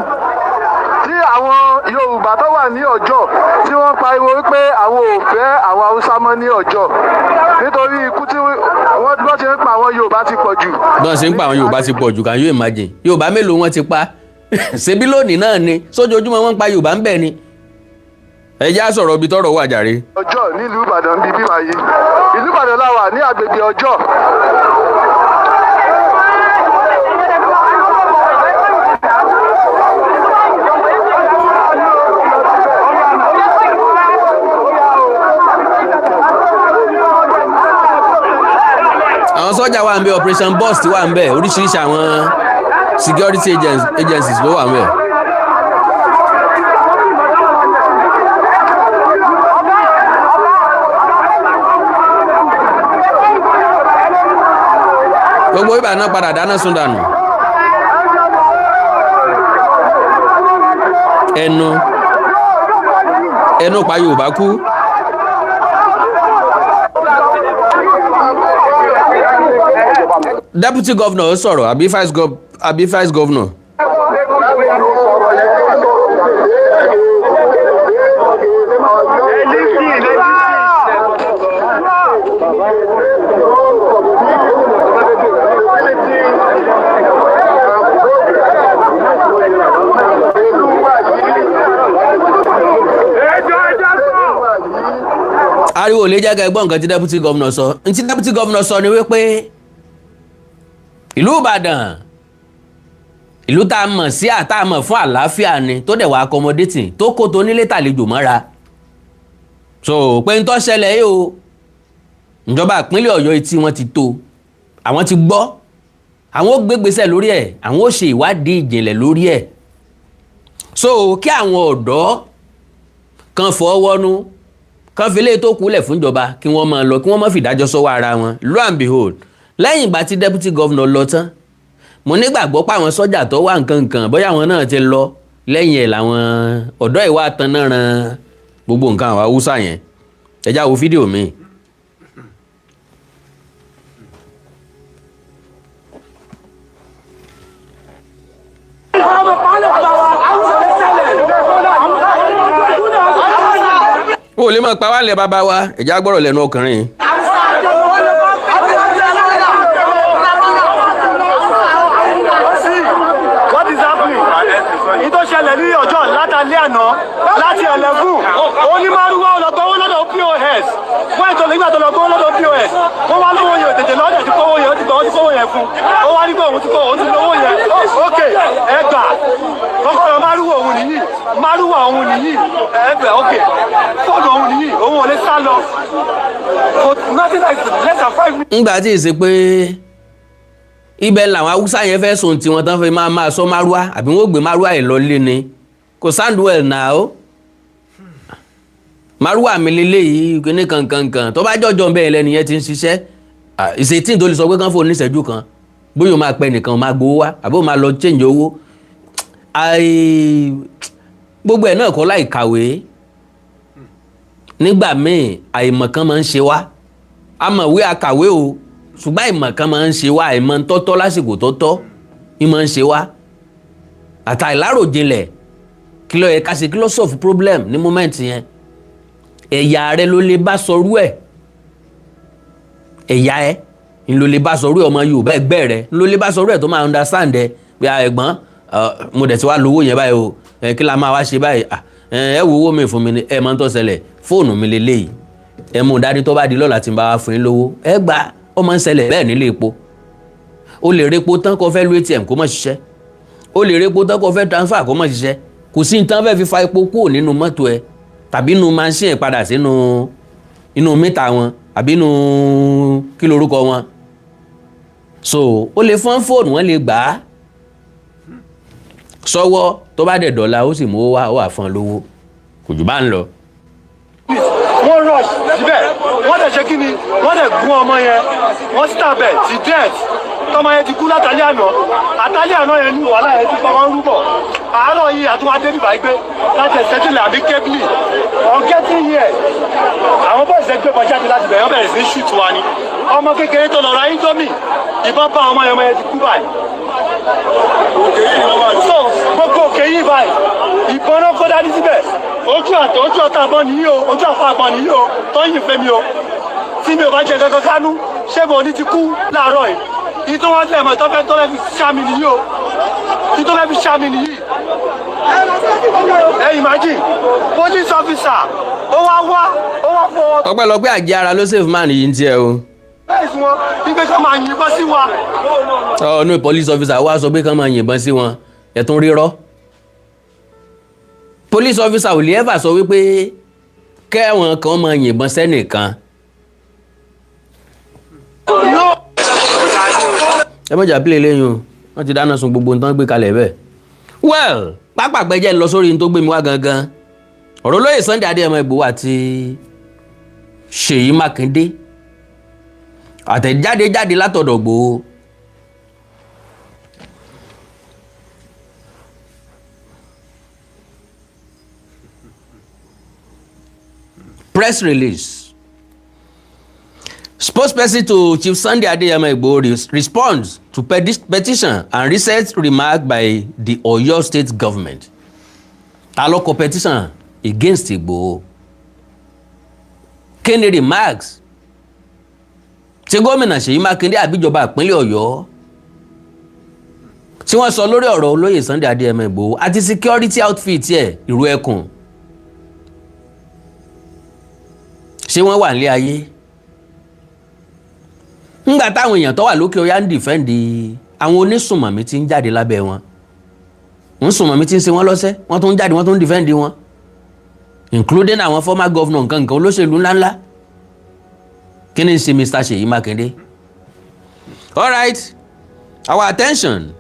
Speaker 3: Tí àwọn Yorùbá tó wà ní Ọjọ́ tí wọ́n pariwo wípé àwọn ò fẹ́ àwọn Haúsá mọ́ ní Ọjọ́ nítorí ikú tí wọ́n bọ́ ṣe ń pa àwọn Yorùbá ti pọ̀ jù.
Speaker 1: Bí wọ́n ṣe ń pa àwọn Yorùbá ti pọ̀ jù, can you imagine? Yorùbá mélòó wọ́n ti pa? Ṣebí lónìí náà ni, sójoojúmọ́ wọ́n ń pa Yorùbá ń bẹ̀ ni. Ẹ já sọ̀rọ̀ ibi tọ́rọ̀ wà jàre.
Speaker 3: Ọjọ́ nílùú Ìbàdàn bíi bíbá yìí, ìlú Ìbàdàn la wà ní agbègbè Ọjọ́.
Speaker 1: Àwọn sọ́jà wà ń bẹ̀, operation burst wà ń bẹ̀, oríṣiríṣi àwọn security agencies ló wà ń bẹ̀. Gbogbo ibà náà padà dáná sun dànù. Ẹnu ẹnu pa Yorùbá kú. Deputy governor sọ̀rọ̀ àbí vice governor. Ariwo lè jẹ́ ká gbọ́ nǹkan tí deputy governor sọ. N tí deputy governor sọ ni wípé ìlú Ìbàdàn, ìlú tá a mọ̀ sí àtà mọ̀ fún àlàáfíà ni, tó dẹ̀ wá accommodating, tó kó tó nílé tàlejò mọ́ra. So pé ń tó ṣẹlẹ̀ yìí o, ìjọba ìpínlẹ̀ Ọ̀yọ́ etí wọn ti tó, àwọn ti gbọ́, àwọn ó gbégbèsè lórí ẹ̀, àwọn ó ṣe ìwádìí ìjìnlẹ̀ lórí ẹ̀. So kí àwọn ọ̀dọ́ kan fọwọ́nú kan fi lé tó kúlẹ̀ fúnjọba, kí wọ́n máa lọ, kí wọ́n má fìdájọ́ sọ́wọ́ ara wọn. Lo and behold, lẹ́yìn ìgbà tí deputy governor lọ tán, mo nígbàgbọ́ pé àwọn sọ́jà tó wà nǹkan nǹkan bóyá àwọn náà ti lọ lẹ́yìn ẹ̀ làwọn ọ̀dọ́ ìwà tanná ran gbogbo nǹkan àwọn Haúsá yẹn. Ẹ já wo fídíò mi. O lè máa pa wá lẹ bàbá wa. Ẹ já gbọ́rọ̀ lẹ́nu ọkùnrin yìí.
Speaker 4: What is happening? Ní tó ṣẹlẹ̀ ní ọjọ́ látàlẹ́ àná láti 11, onímọ̀rúwá ọlọ́gbọ́wọ́ lọ́dọ̀ POS fún ètò. Nígbà tó lọ gbọ́wọ́ lọ́dọ̀ POS, wọ́n wá lówó yẹn tètè lọ́dẹ̀ tí kówó yẹn, ó ti gbọ́, ó ti kówó yẹn fún. Ó wá ní pé òun ti kó, òun ti lówó yẹn. Ok, ẹ gbà, kọ́kọ́rọ́ márùwá òun nìyí, márùwá òun nìyí, ẹ gbà. Ok, fóònù òun nìyí, òun ò lè sá lọ for nothing like less than 5 minutes.
Speaker 1: Ńgbà tí ì ṣe pé ibẹ̀ làwọn Haúsá yẹn fẹ́ sùn tí wọ́n tán fi máa máa sọ márúwá àbí wọ́n gbé márúwá yìí lọ lé ni, kò sound well now. Márùwá mi lélẹ́yìí, kíní kankankan. Tó bá jọjọ bẹ́ẹ̀ lẹ́nu yẹn ti ń ṣiṣẹ́ ìṣètì tó lè sọ pé kán fóun níṣẹ́jú kan, bóyá o máa pẹ́ nìkan, o máa gbowó wá, àbí o máa lọ change owó. Gbogbo ẹ̀ náà kọ́ láì kàwé. Nígbà míì, àìmọ̀ kan máa ń ṣe wá. Amọ̀wé, akàwé o, ṣùgbọ́n àìmọ̀ kan máa ń ṣe wá. Àìmọ̀ tọ́tọ́ lásìkò tọ́tọ́ ní máa ń ṣe wá, àtàìláròjinlẹ̀. Kí ló yẹ ká ṣe? Kí ló solve problem ní moment yẹn? Ẹ̀yà rẹ ló lè bá sọrú ẹ̀. Ẹ̀yà ẹ̀ ń ló lè bá sọrú ẹ̀. Ọmọ Yorùbá ẹgbẹ́ rẹ ń ló lè bá sọrú ẹ̀ tó máa understand ẹ pé, "Ẹ̀gbọ́n, mo dẹ̀ ti wá lówó yẹn báyìí o, kí la máa wá ṣe báyìí? Ẹ wo owó mi fún mi ni. Ẹ máa ń tó ṣẹlẹ̀, fóònù mi lélẹ́yìí, ẹ mú un dání. Tó bá di lọ́la, tí n bá wá fún yín lówó, ẹ gbà." Ó máa ń ṣẹlẹ̀ bẹ́ẹ̀ nílé epo. O lè repo tán, kó fẹ́ lu ATM, kó má ṣiṣẹ́. O lè repo tán, kó fẹ́ transfer, kó má ṣiṣẹ́. Kò sí ní tán fẹ́ fi fa epo kúrò nínú mọ́tò ẹ tàbí inú machine ẹ padà sínú inú mítà wọn àbí inú kí lorúkọ wọn. So o lè fọ́n fóònù, wọn lè gbà á sọ́wọ́. Tó bá dẹ̀ dọ̀la, ó sì mú owó wá, ó wà fún ọ lówó. Kò jù bá ń lọ.
Speaker 4: Wọ́n rush síbẹ̀, wọ́n dẹ̀ ṣe kí ni, wọ́n dẹ̀ gún ọmọ yẹn, wọ́n stab ẹ̀ to death. Tọmọ yẹn ti kú látàlẹ́ àná. Àtàlẹ́ àná yẹn ní wàhálà yẹn ti pa wọ́n rúbọ̀. Àárọ̀ yìí àtúwádé bíbá yìí pé láti ẹ̀sẹ̀ tilẹ̀ àbí kébìlì on getting here, àwọn boys ẹ̀ gbé bọ́ jáde láti bẹ̀rẹ̀, wọ́n bẹ̀rẹ̀ sí shoot wa ni. Ọmọ kékeré tó lọ ra indomie, ìbọn bá ọmọ yẹn, ọmọ yẹn ti kú báyìí. So gbogbo òkè yìí báyìí, ìbọn náà kó dání síbẹ̀. Ojú àtọ ojú ọ̀tá àbọ̀ nìyí o, ojú àfọ àbọ̀ nìyí o, tó ń yìn fẹ́mi o. Tí mi ò bá jẹ kankan kánú, ṣé mo ní ti kú láàárọ̀ yìí? Yìí tó wọ́n lẹ̀ mọ́ tó fẹ́ fi ṣá mi nìyí o, yìí tó fẹ́ fi ṣá mi nìyí. Ẹ imagine, police officer ó wá wá, ó wá fọwọ́
Speaker 1: Ọpẹ́lọpẹ́ àjẹ́ ara ló save man yìí ń tiẹ̀ o.
Speaker 4: bẹ́ẹ̀ sí wọn wípé kí wọ́n máa yìnbọn sí wa.
Speaker 1: Ọ̀nù police officer wá sọ pé kán máa yìnbọn sí wọn. Ẹ̀tún rírọ́, police officer ò lè ever sọ wípé kẹ́wọ̀n kan máa yìnbọn sẹ́nìkan.
Speaker 4: No.
Speaker 1: Ẹ mọ̀jà pílẹ̀ lẹ́yìn o, wọ́n ti dáná sun gbogbo nǹkan gbé kalẹ̀ bẹ́ẹ̀. Well, pápágbẹ́jẹ́ ń lọ sórí ní tó gbé mi wá gangan, ọ̀rọ̀ olóyè Sunday Adéyẹmọ Ìgbòho àti Ṣèyí Mákindé. Àtẹ̀jáde jáde látọ̀dọ̀ Ìgbòho. Press release. Spokesperson to Chief Sunday Adeyemo Igboho responds to petition and recent remark by the Oyo State government. Ta ló kọ petition against Igboho? Kí ni remarks tí gómìnà Ṣèyí Mákindé àbíjọba ìpínlẹ̀ Ọ̀yọ́ tí wọ́n sọ lórí ọ̀rọ̀ olóyè Sunday Adeyemo Igboho àti security outfit ẹ̀, ìrú ẹkùn? Ṣé wọ́n wà nílé ayé ńgbà táwọn èèyàn tó wà lókè ọya ń defend àwọn onísùnmọ̀mí tí ń jáde lábẹ́ wọn, ń sùnmọ̀mí tí ń ṣe wọ́n lọ́sẹ̀, wọ́n tún ń jáde, wọ́n tún ń defend wọn, including àwọn former governor, nǹkan nǹkan, olóṣèlú ńláńlá? Kí ni ń ṣe Mr. Ṣèyí Mákindé? All right, our attention,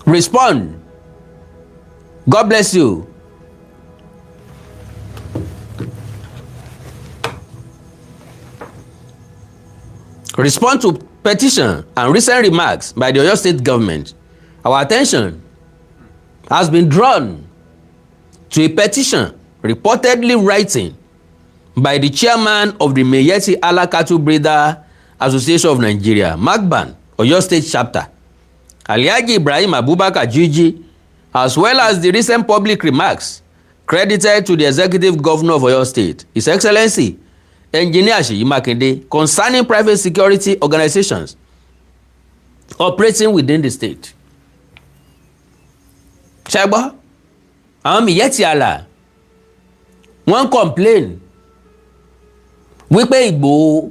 Speaker 1: respond. God bless you. Respond to petition and recent remarks by the Oyo State government. Our attention has been drawn to a petition reportedly written by the chairman of the Miyetti Allah Cattle Breeder Association of Nigeria, MACBAN, Oyo State Chapter, Alhaji Ibrahim Abubakar Jiji, as well as the recent public remarks credited to the executive governor of Oyo State, His Excellency Engineer Seyi Makinde, concerning private security organizations operating within the state. Ṣẹ́gbọ́, àwọn Miyetti Allah wọ́n complain wípé Ìgbòho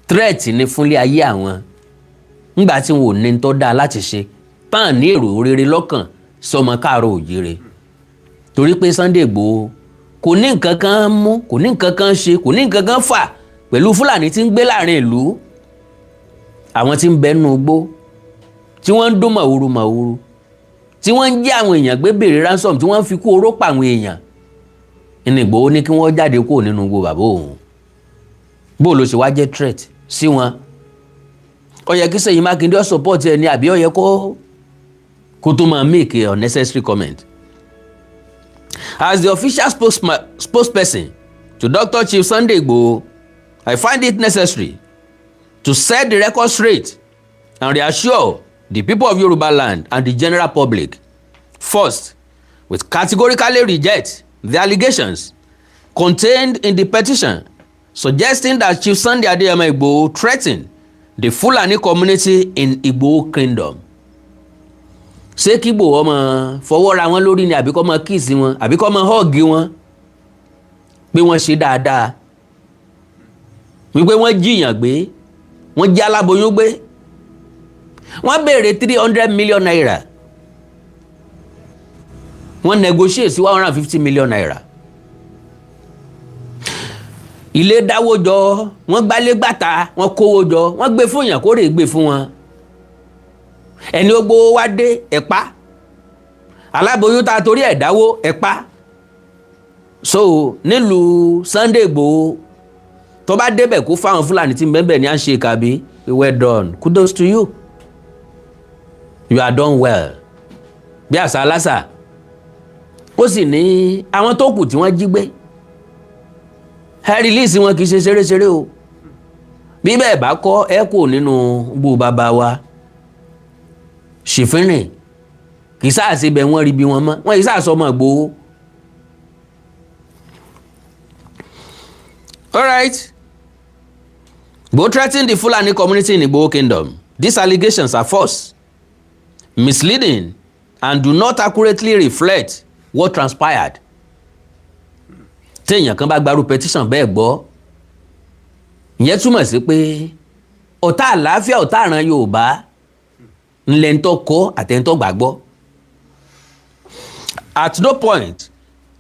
Speaker 1: threat ni fúnlé ayé àwọn, ńgbà tí wọn ò ní tó dáa láti ṣe tán, ní èrò rere lọ́kàn sọmọ káàárọ̀ òjíire, torí pé Sunday Ìgbòho kò ní nǹkan kan mú, kò ní nǹkan kan ṣe, kò ní nǹkan kan fà pẹ̀lú Fúlàní tí ń gbé láàrin ìlú, àwọn tí ń bẹ nínú igbó tí wọ́n ń dún màwúru màwúru. Tí wọ́n ń jí àwọn èèyàn gbé, béèrè ransom, tí wọ́n fi kú oró pa àwọn èèyàn ní Ìgbòho ní kí wọ́n jáde kúrò nínú igbó bàbá òun. Bó ló ṣe wá jẹ́ threat sí wọn? Ó yẹ kí Ṣèyí Mákindé ó support ẹ ní, àbí ó yẹ kó tó máa make a unnecessary comment? As the official spokesperson to Dr. Chief Sunday Igboho, I find it necessary to set the record straight and reassure the people of Yoruba land and the general public. First, we categorically reject the allegations contained in the petition suggesting that Chief Sunday Adeyemo Igboho threatened the Fulani community in Igboho Kingdom. Ṣé kí Igboho ọmọ fọwọ́ ra wọn lórí ni, àbí kó máa kiss wọn, àbí kó máa hug wọn pé wọ́n ṣe dáadáa, wípé wọ́n jí èèyàn gbé, wọ́n jí aláboyún gbé, wọ́n béèrè ₦300 million, wọ́n negotiate sí ₦150 million? Ilé dáwó jọ, wọ́n gbálé gbàtà, wọ́n kówó jọ, wọ́n gbé fún èèyàn kórè gbé fún wọn. Ẹni ó gbowó wá dé ẹ̀pá, aláboyún tá a torí ẹ̀ dáwó ẹ̀pá. So nílùú Sunday Igboho, tó bá débẹ̀, kó fáwọn Fúlàní tí ń bẹ́ẹ̀ ní à ń ṣe kàbí, "Well done, kudos to you, you are done well," bí àṣà aláṣà. Ó sì ní àwọn tó kù tí wọ́n jí gbé, ẹ release wọn, kì í ṣe ṣeréṣeré o. Bí bẹ́ẹ̀ bá kọ́, ẹ kò nínú gbó bàbá wa ṣèfínrìn, kì í sáà ṣe bẹ́ẹ̀, wọ́n rí bí wọn mọ́, wọ́n kì í sáà sọ ọmọ Ìgbòho. All right. Igboho threatened the Fulani community in Igboho Kingdom. These allegations are false, misleading, and do not accurately reflect what transpired. Téèyàn kan bá gbarú petition bẹ́ẹ̀ gbọ́, ìyẹn túmọ̀ sí pé ọ̀tá àlàáfíà, ọ̀tá àràn Yorùbá ńlẹ̀ ń tọ́ kọ́ àtẹ̀ńtọ́ gbàgbọ́. At no point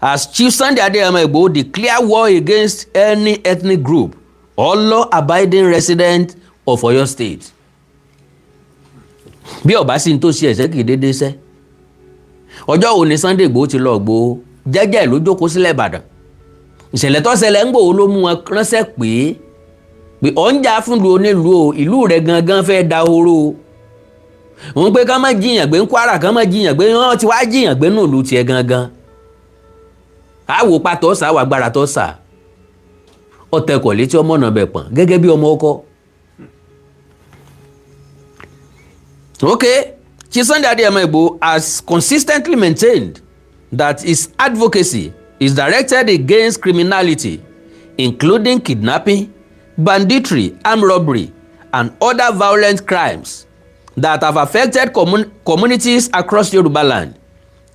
Speaker 1: has Chief Sunday Adeyemo Igboho declared war against any ethnic group or law-abiding resident of Oyo State. Bí ọba sì ń tó ṣe ẹ̀ṣẹ̀, kì í dédé ṣẹ́. Ọjọ́ wo ni Sunday Igboho ti lọ Ìgbòho? Jẹ́jẹ́ ló jókòó sílẹ̀ Ìbàdàn. Ìṣẹ̀lẹ̀ tó ṣẹlẹ̀ ń Gbòho ló mú wọn ránṣẹ́ pé ọ̀ ń jà fún ìlú onílùú o, ìlú rẹ̀ gangan fẹ́ da horo o. Òun pé ká má jí èèyàn gbé ń Kwara, ká má jí èèyàn gbé, wọ́n ti wá jí èèyàn gbé nù ìlú tiẹ̀ gangan. Àwò pàtó sà wà gbára tó sà ọ̀tẹ̀kọ̀ létí ọmọ ọ̀nà bẹ̀ pọ̀n gẹ́gẹ́ bí ọmọ ọkọ. Okay, Chief Sunday Adeyemo Igboho has consistently maintained that his advocacy is directed against criminality, including kidnapping, banditry, armed robbery, and other violent crimes that have affected communities across Yoruba land.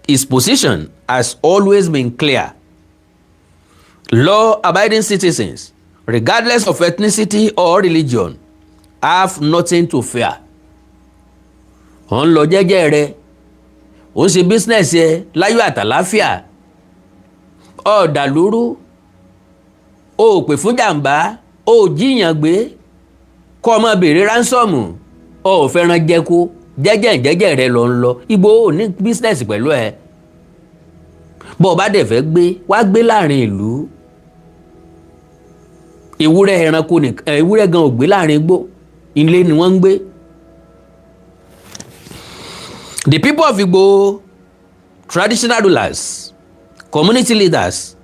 Speaker 1: His position has always been clear. Law-abiding citizens, regardless of ethnicity or religion, have nothing to fear. Ò ń lọ jẹ́jẹ́ rẹ, ò ń ṣe business ẹ láyọ̀ àtàláfíà, ọ̀dàlúrú, o ò pè fún jàǹbá, o ò jí èèyàn gbé kọ́ ọ máa béèrè ransom, o ò fẹ́ràn jẹ́kó, jẹ́jẹ́ jẹ́jẹ́ rẹ lọ ń lọ. Ìgbòho ò ní business pẹ̀lú ẹ. Bọ́ ọ bá dẹ̀ fẹ́ gbé, wá gbé láàrin ìlú. Ewúrẹ́ ẹranko nìkan, ewúrẹ́ gan ò gbé láàrin igbó, ilé ni wọ́n ń gbé. The people of Igboho, traditional rulers, community leaders,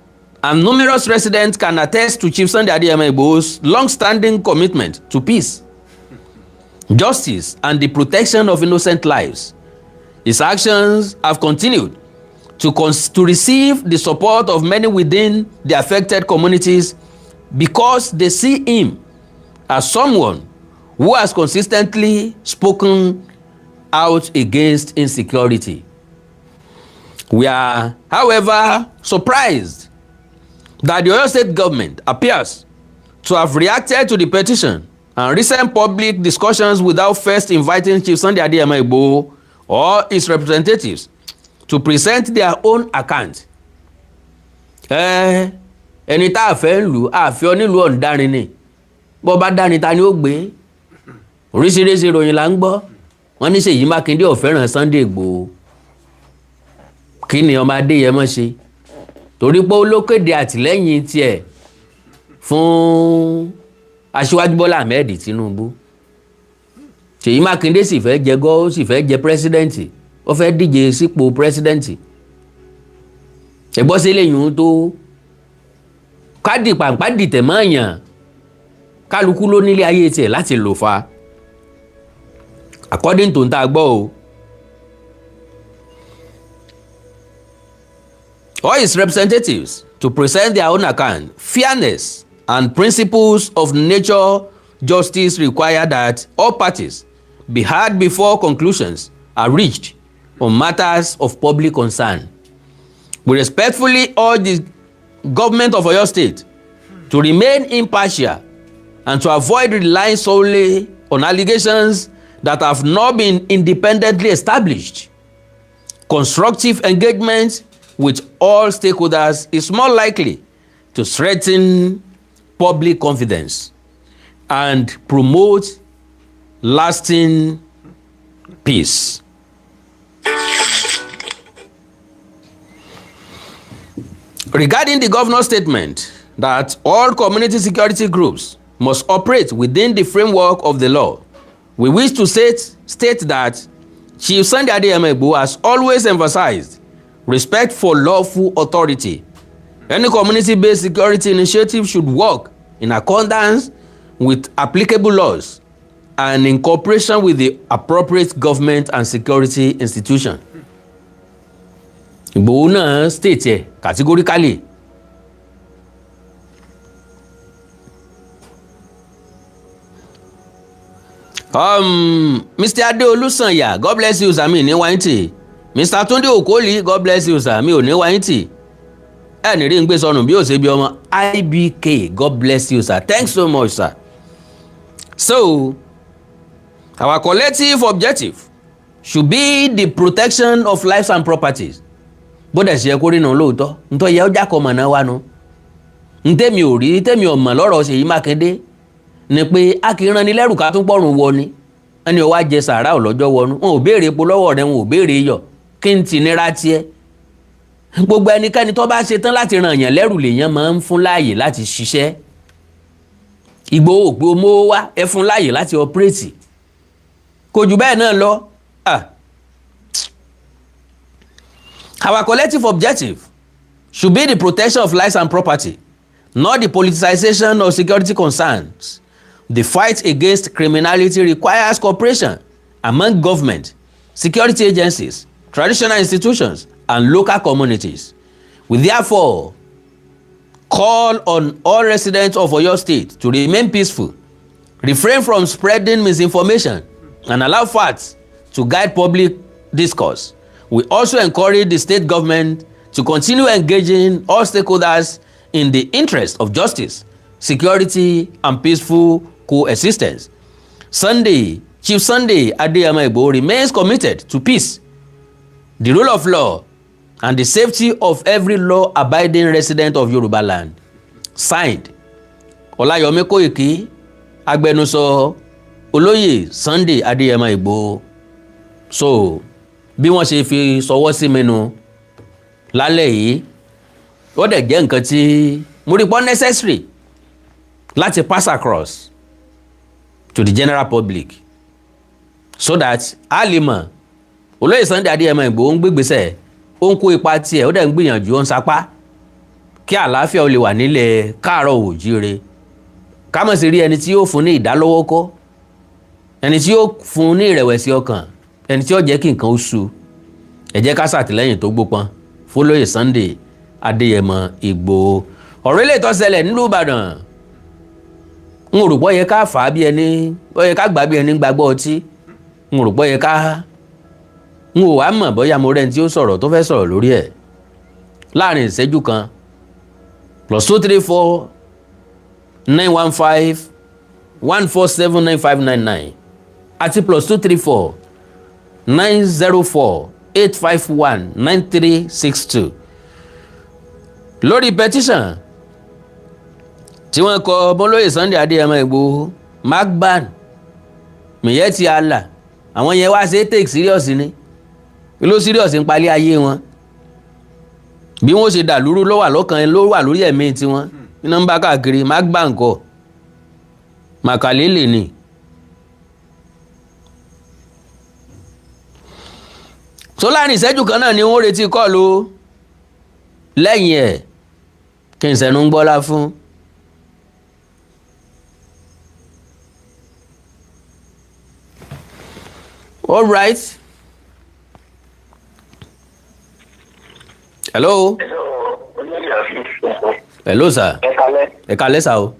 Speaker 1: and numerous residents can attest to Chief Sunday Adeyemo Igboho's long-standing commitment to peace, justice, and the protection of innocent lives. His actions have continued to receive the support of many within the affected communities because they see him as someone who has consistently spoken out against insecurity. We are, however, surprised that the Oyo State government appears to have reacted to the petition and recent public discussions without first inviting Chief Sunday Adeyemo Igboho or his representatives to present their own account. Ẹ ẹni tá a fẹ́ ń lù àfẹ́ onílùú ọ̀ndarin ni. Bọ́ bá dárin, ta ni ó gbé? Oríṣiríṣi ìròyìn là ń gbọ́. Wọ́n ní Ṣèyí Mákindé ò fẹ́ràn Sunday Igboho. Kí ni ọmọ Adéyẹmọ ṣe? Torí pé ó ló kéde àtìlẹ́yìn tiẹ̀ fún Aṣíwájú Bọ́lá Ahmed Tinubu. Ṣèyí Mákindé sì fẹ́ jẹ gọ́, ó sì fẹ́ jẹ president, ó fẹ́ díje sípò president. Ẹ̀gbọ́n sí eléyìí tó kádì pàǹpá dìtẹ̀ mọ́ èèyàn, kálukú ló nílé ayé tiẹ̀ láti lò fa, according to n ta gbọ́ o. All his representatives to present their own account. Fairness and principles of nature justice require that all parties be heard before conclusions are reached on matters of public concern. We respectfully urge the government of Oyo State to remain impartial and to avoid relying solely on allegations that have not been independently established. Constructive engagement with all stakeholders is more likely to strengthen public confidence and promote lasting peace. Regarding the governor's statement that all community security groups must operate within the framework of the law, we wish to state that Chief Sunday Adeyemo Igboho has always emphasized respect for lawful authority. Any community-based security initiative should work in accordance with applicable laws and in cooperation with the appropriate government and security institution. Ìgbòho náà state ẹ̀ categorically. Mr. Adeolu Sanya, God bless you sir, mi ní wáyé tì. Mr. Tunde Okoli, God bless you sir, mi ò ní wáyé tì. Ẹnì rí n gbé sọnù bí ó ṣe bí ọmọ. IBK, God bless you sir, thanks so much sir. So our collective objective should be the protection of lives and properties. Bó dẹ̀ ṣe kó rìnà lóòótọ́, ntọ́ yẹ ọjà kọ mọ̀nà wa nu. Ntẹ́mi ò rí, tẹ́mi ò mọ̀ lọ́rọ̀ Ṣèyí Mákindé ni pé a kì í ran ni lẹ́rù ká tún pọ̀rùn wọ ni. Ẹni ó wá jẹ sàárà ọ̀lọ́jọ́ wọnú, wọn ò béèrè epo lọ́wọ́ rẹ, wọn ò béèrè iyọ̀, kí n tì nira tiẹ̀. Gbogbo ẹnikẹ́ni tó bá ṣe tán láti ràn yàn lẹ́rù lèèyàn máa ń fún láàyè láti ṣiṣẹ́. Ìgbòho òpó mówó wá, ẹ fún láàyè láti operate. Kò jù bẹ́ẹ̀ náà lọ. Our collective objective should be the protection of lives and property, not the politicization of security concerns. The fight against criminality requires cooperation among government, security agencies, traditional institutions, and local communities. We therefore call on all residents of Oyo State to remain peaceful, refrain from spreading misinformation, and allow facts to guide public discourse. We also encourage the state government to continue engaging all stakeholders in the interest of justice, security, and peaceful coexistence. Chief Sunday Adeyemo Igboho remains committed to peace, the rule of law, and the safety of every law-abiding resident of Yoruba land. Signed, Olayomi Koiki, agbẹnusọ Olóyè Sunday Adeyemo Igboho. So, bí wọ́n ṣe fi sọwọ́ sí mi nu lálẹ́ yìí, ó dẹ̀ jẹ́ nǹkan tí mo rí pọ́ necessary láti pass across to the general public so that a lè mọ̀ Olóyè Sunday Adéyẹmọ Ìgbòho ń gbégbèsè, ó ń kó ipa tiẹ̀, ó dẹ̀ ń gbìyànjú, ó ń sapá kí àlàáfíà ó lè wà nílẹ̀ káàárọ̀ òjíire, ká má sì rí ẹni tí yóò fún ní ìdálọ́wọ́kọ́, ẹni tí yóò fún ní ìrẹ̀wẹ̀sì ọkàn, ẹni tí yóò jẹ́ kí nǹkan ó sú. Ẹ jẹ́ ká ṣàtìlẹ́yìn tó gbópọn f'Olóyè Sunday Adéyẹmọ Ìgbòho. Ọ̀rọ̀ ilé tó ṣẹlẹ̀ nílùú Ìbàdàn, n ò rò pé ó yẹ ká fà á bí ẹni ó yẹ ká gbà bí ẹni gbàgbọ́ ọtí. N ò rò pé ó yẹ ká, n ò wá mọ̀ bóyá mo rẹ́ni tí ó sọ̀rọ̀ tó fẹ́ sọ̀rọ̀ lórí ẹ̀ láàrin ìṣẹ́jú kan. +234 915 147 9599 àti +234 904 851 9362 lórí petition tí wọ́n kọ bọ́lóyè Sunday Adéyẹmọ Ìgbòho, Macban, Miyetti Allah, àwọn yẹn wá ṣe take serious ni, ló serious ń palẹ̀ ayé wọn. Bí wọ́n ṣe dàlúrú ló wà lọ́kàn, ló wà lórí ẹ̀mí tiwọn. Iná ń bá káàkiri má gbà ńkọ́ màkàlélè ni. So láàrin ìṣẹ́jú kan náà ni wọ́n retí call lẹ́yìn ẹ̀ kí n sẹ́nu ń gbọ́lá fún. All right. Hello. Hello, sir.
Speaker 5: Ẹ kalẹ́.
Speaker 1: Ẹ kalẹ́ sir o.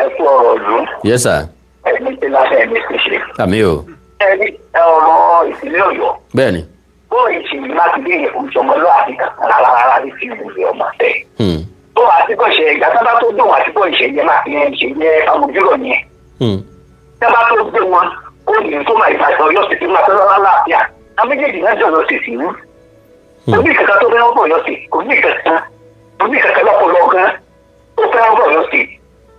Speaker 5: Ẹ kú ọ̀rọ̀ ìlú.
Speaker 1: Yes, sir.
Speaker 5: Ẹni tí lásán ẹni ti ṣe.
Speaker 1: Àmín o.
Speaker 5: Ẹni ọ̀rọ̀ ìpínlẹ̀ Ọ̀yọ́.
Speaker 1: Bẹ́ẹ̀ni.
Speaker 5: Bóyá ìṣèlú Mákindé yẹn kò sọmọlúwàbí kankan rárá rárá ní ti ìwúrí ọmọ tẹ. Tó àtìkọ́ ṣe ìgbà tó bá tó dùn àtìkọ́ ìṣẹ̀yẹ máa yẹn ìṣẹ̀yẹ amójúrò yẹn. Tó bá tó gbé wọn, ó ní tó máa ìbàdàn Ọ̀yọ́ sì ti máa tọ́lá lálàáfíà. Àwọn méjèèjì náà jọ̀lọ́ sì sí wú. Kò ní kankan tó fẹ́ràn bọ̀ Ọ̀yọ́ sí, kò ní kankan, kò ní kankan lọ́pọ̀lọ́ gan tó fẹ́ràn bọ̀ Ọ̀yọ́ sí.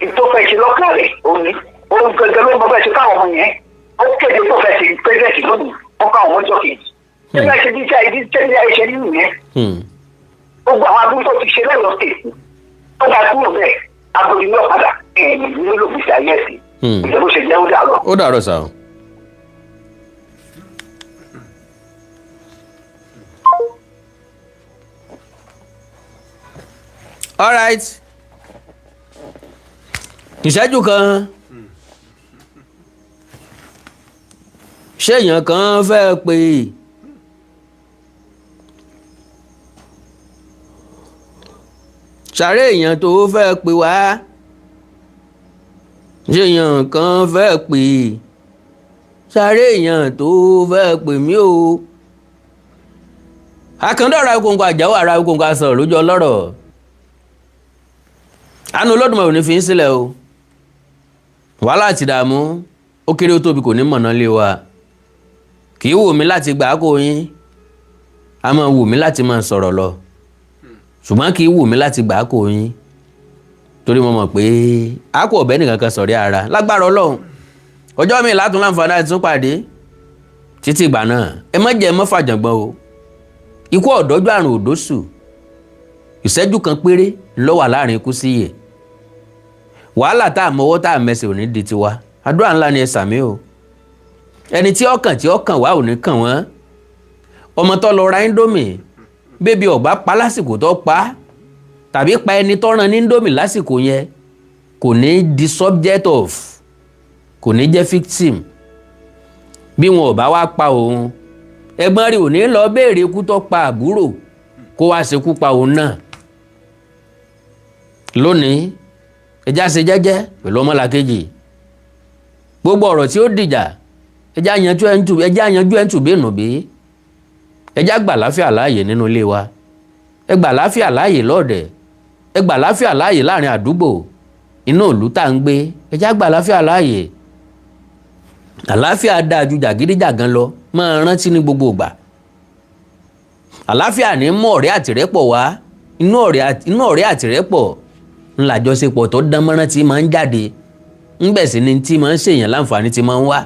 Speaker 5: Ìtò fẹ́ ṣe lọ́kàn rẹ̀ òun ni òun gangan ló ń bọ́ bẹ́ẹ̀ ṣe káwọn ọmọ yẹn. Ó kéde tó fẹ́ ṣe pẹ́sẹ̀ntì lónìí, wọ́n káwọn ọmọ jọ kejì. Ṣé bá ṣe bí iṣẹ́ ìdí tẹ́lẹ̀ ṣe nínú yẹn? Gbogbo àwọn abúlé tó ti ṣe lẹ́yọ̀ state tó bá kúrò bẹ́ẹ̀ agodi ní ọ̀padà ẹ̀yìn ní ló fi ṣe ayé ẹ̀sìn. Ìjọba ṣe jẹ́ ó dàrọ̀.
Speaker 1: Ó dàrọ̀ sir o. All right. Ìṣẹ́jú kan, ṣé èèyàn kan fẹ́ pé sàré èèyàn tó fẹ́ pè wá, ṣé èèyàn kan fẹ́ pè sàré èèyàn tó fẹ́ pè mí o. Àkàndọ̀rọ̀ Awikonko àjáwọ̀ ara Awikonko asọ̀rọ̀ lójú ọlọ́rọ̀. Àánú Olódùmarè ò ní fi ń sílẹ̀ o. Wàhálà àti ìdààmú ó kéré ó tóbi kò ní mọ̀nà lé wa. Kì í wù mí láti gbà á kó yín, a máa wù mí láti máa sọ̀rọ̀ lọ, ṣùgbọ́n kì í wù mí láti gbà á kó yín torí mo mọ̀ pé a kò ọ̀bẹ nìkan kan sọ̀rí ara lágbára Ọlọ́run. Ọjọ́ mi látún láǹfààní àti tún pàdé títí ìgbà náà, ẹ má jẹ́ ẹ má fàjàngbọ̀n o. Ikú ọ̀dọ́jú, àrùn òdòṣù, ìṣẹ́jú kan péré ló wà láàrin ikú sí ìyè. Wàhálà tá a mọwọ́ tá a mẹsẹ̀ ò ní di tiwa. Àdúrà ńlá ni ẹ sàmí o. Ẹni tí ọkàn tí ọkàn wá ò ní kàn wọ́n. Ọmọ tó lọ ra Indomie bébí ọ̀gbá pa lásìkò tó pa tàbí pa ẹni tó rán ní Indomie lásìkò yẹn kò ní di subject of, kò ní jẹ́ victim. Bí wọn ò bá wá pa òun, ẹ̀gbọ́n rẹ̀ ò ní lọ béèrè ikú tó pa àbúrò kó wá ṣekú pa òun náà. Lónìí, ẹjá ṣe jẹ́jẹ́ pẹ̀lú ọmọlàkejì. Gbogbo ọ̀rọ̀ tí ó dìjà, ẹjá yanjú ẹ̀ ń tù bí nù bí. Ẹjá gbà láfíà láàyè nínú ilé wa, ẹ gbà láfíà láàyè lọ́ọ̀dẹ̀, ẹ gbà láfíà láàyè láàrin àdúgbò inú ìlú tá à ń gbé. Ẹjá gbà láfíà láàyè. Àláfíà dáa ju jàgídíjàgan lọ. Máa rántí ní gbogbo ìgbà, àláfíà ní mú ọ̀rẹ́ àtìrẹ́pọ̀ wá. Inú ọ̀rẹ́ àtìrẹ́pọ̀ ńlájọṣepọ̀ tó dán mọ́rán tí máa ń jáde ńbẹ̀ sí ni tí máa ń ṣèyàn láǹfààní tí máa ń wá.